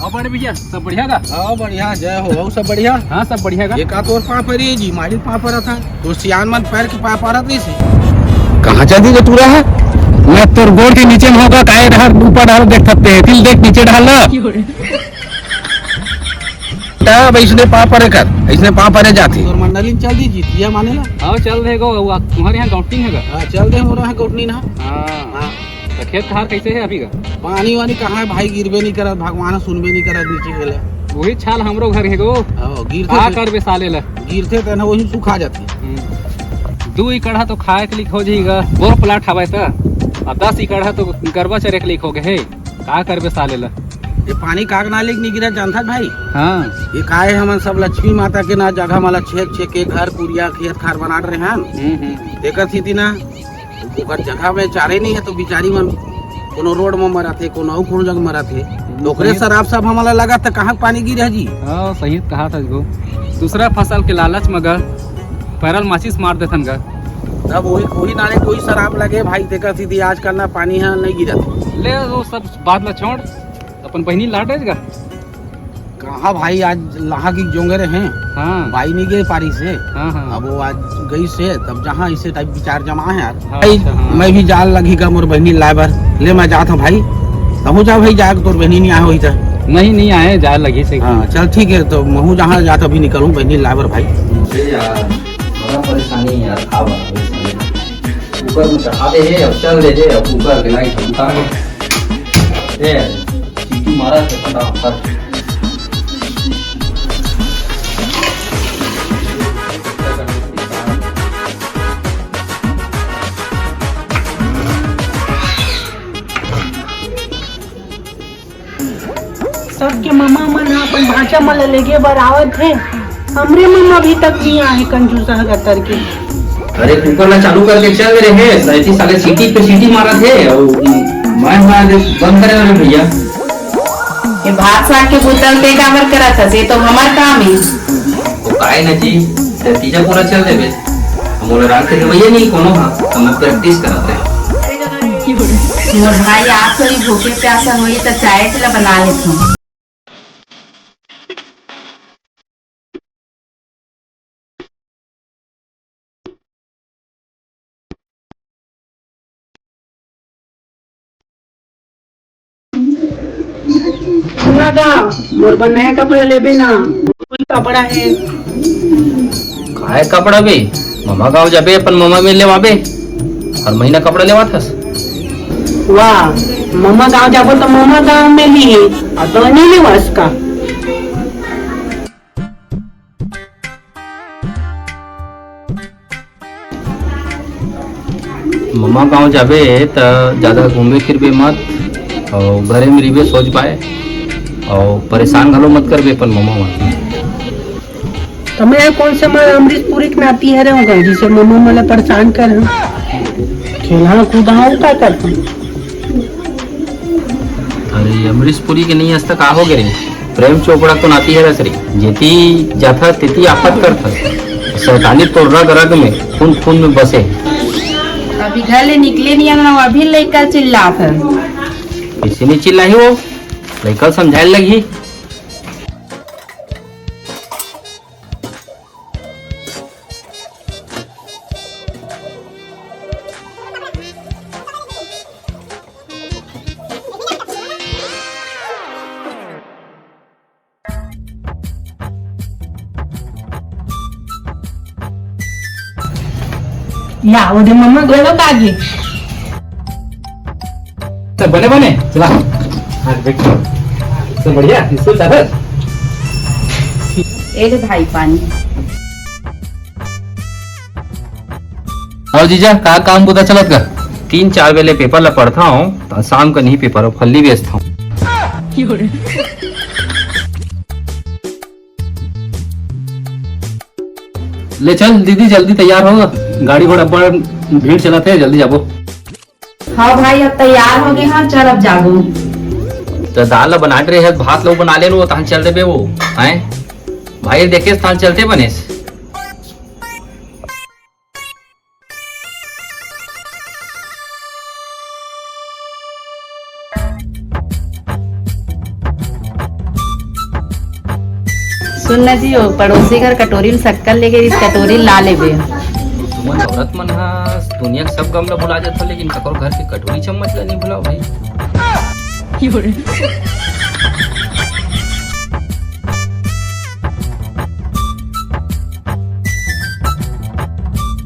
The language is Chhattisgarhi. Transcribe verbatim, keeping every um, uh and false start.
बड़े भैया, सब बढ़िया गा? हाँ, बढ़िया, जय हो। अउ सब बढ़िया? हाँ, सब बढ़िया गा। ये का तोर पाँव परे जी, मारी पाँव परत हे। तो सियान मन पैर के पाँव परत रहिस हे। कहाँ चल दी जो टूरा है? मैं तोर गोड़ के नीचे में होगा, काहे डहर ऊपर डहर देख सकते हैं, फिर देख नीचे डहर ना। तब अइसने पाँव परे कर, अइसने पाँव परे जाथे। तोर मंडली में चल दी जी, ये माने ला? हाँ, चल दे गो, वो तुम्हारे यहाँ गौटनी है गा? हाँ, चल दे, मोर यहाँ गौटनी ना। हाँ। हाँ। तो खेत खार कैसे है अभी का? पानी वानी कहाँ है भाई, गिरबे नहीं करत, भगवान ह सुनबे नहीं करत, नीचे गेले। वही छाल हमरो घर हे गो। हाँ, गिरथे का ते, करबे साले ला? गिरथे ते ना, वही सुखा जाथे। हम्म। दू एकड़ हा तो खाए के लिख हो जाएगा, बोर प्लाट हवे त। अब दस एकड़ हा तो गरबा चरे के लिख हो गए हे। का करबे साले ला? ये पानी काग नाले के नहीं गिरा जानथस भाई? हाँ। ये काहे हमन सब लक्ष्मी माता के ना जगह माला छेक छेक के घर कुरिया खेत खार बनात रहे हन। हम्म, हम्म। तेकर सेती ना ओकर जगह में चारे नहीं है तो बिचारी मन कोनो रोड में मरत हे, कोनो अउ कोनो जगह मरत हे। तो ओकरे सही। शराब सब हमला लगा त कहाँ पानी गिरे जी? हाँ, सही कहा था गो। दूसरा फसल के लालच में गा, पैरल माचिस मार देथन गा। तब वही, वही नाले कोई शराब लगे भाई, तेकर सेती आजकल ना पानी ह नहीं गिरत। ले वो सब बात ला छोड़, अपन बहिनी लाटे गा। कहाँ भाई, आज लहा की जोंगे रहे हैं। हाँ। बाई नहीं गए पारी से। हाँ, हाँ। अब वो आज गई से, तब जहाँ इसे टाइप विचार जमा है यार। हाँ, भाई, अच्छा, हाँ। मैं भी जाल लगी का मोर बहिनी लाए बर। ले मैं जात हूँ भाई। तहु जा भाई, जाके तोर बहिनी नहीं आए होई त। नहीं, नहीं आए, जाल लगी से। हाँ, चल ठीक है, तो महू जहाँ जात अभी निकलूँ बहिनी लाए बर भाई। अरे यार, बड़ा परेशानी है यार, का बात परेशानी? ऊपर में चढ़ा दे है, अब चल दे है, अब ऊपर के लाइट हम उतार दे। ए, सीटी मारा थे फटाफट। सबके ममा मन ह अपन भांचा मन ल लेगे बर आवत हे, हमरे ममा अभी तक नहीं आए, कंजूस ह गतर के। अरे कुकर ला चालू करके चल रहे हैं, ऐसी साले सीटी पे सीटी मारत हे, और मैं हमारे बंद करे वाले भैया। ये भात साग के बुतल ते काबर करत हस? ये तो हमार काम है। तो काय न जी, तीजा पूरा चल देबे। मोला रात के दवाइया नहीं कोनो हा, हम प्रैक्टिस करत रहे। मोर भाई, आप थोड़ी भूखे प्यासा होई त चाय ला बना लेथों। सुना गा, मोर बर नया कपड़ा लेबे ना, कोई कपड़ा है? काय कपड़ा बे? ममा गांव जाबे, अपन ममा में लेवाबे, हर महीना कपड़ा लेवाथस। वाह, ममा गांव जाबो तो ममा गांव में ली, अब तो नहीं लेवास का? ममा गांव जाबे त ज्यादा घूमबे फिरबे मत, और घरे में रहिबे, सोच पाए, और परेशान घलो मत करबे अपन ममा मन। तो मैं कौन से मैं अमरीश पुरी के नाती हरे हूँ, जिसे ममा मला परेशान कर हूँ। खेला कूदा हूँ, का करता हूँ? अरे अमरीश पुरी के नहीं हस त का हो गे रे? प्रेम चोपड़ा तो नाती हरस रे, जेती जाथा तेती आफत करथा। शैतानी तोर रग रग में, खून खून में बसे। अभी घर ले निकले नहीं है ना, अभी लइका चिल्लात है। किसी ने चिल्लाई वो, लइका समझाए लगी। या, ओदे मम्मा घलो का गे। सब बने बने, चला। आज बैठ। सब बढ़िया, स्कूल जाथस? ए ले भाई पानी। अउ जीजा, का काम बुता चलत गा? तीन चार बेले पेपर ला पढ़थंव, त शाम का नहीं पेपर, अउ फल्ली बेचथंव। ले चल दीदी, जल्दी तैयार हो, गाड़ी घोड़ा बड़ भीड़ चलत हे, जल्दी जाबो। हाँ भाई, अब तैयार हो गए हैं, चल अब जाबो। त दाल ला बना रहे हैं, भात ला बना ले लो, तहन चल देबे वो, हैं? भाई देखे स्थान चलते बनेस। सुन ना जी, वो पड़ोसी घर कटोरी में शक्कर लेगे रिहिस, कटोरी ला लेबे। तुमन औरत मन ह दुनिया के सब गम ला भुला जाथो, लेकिन ककरो घर के कटोरी चम्मच ला नहीं भुलाओ भाई।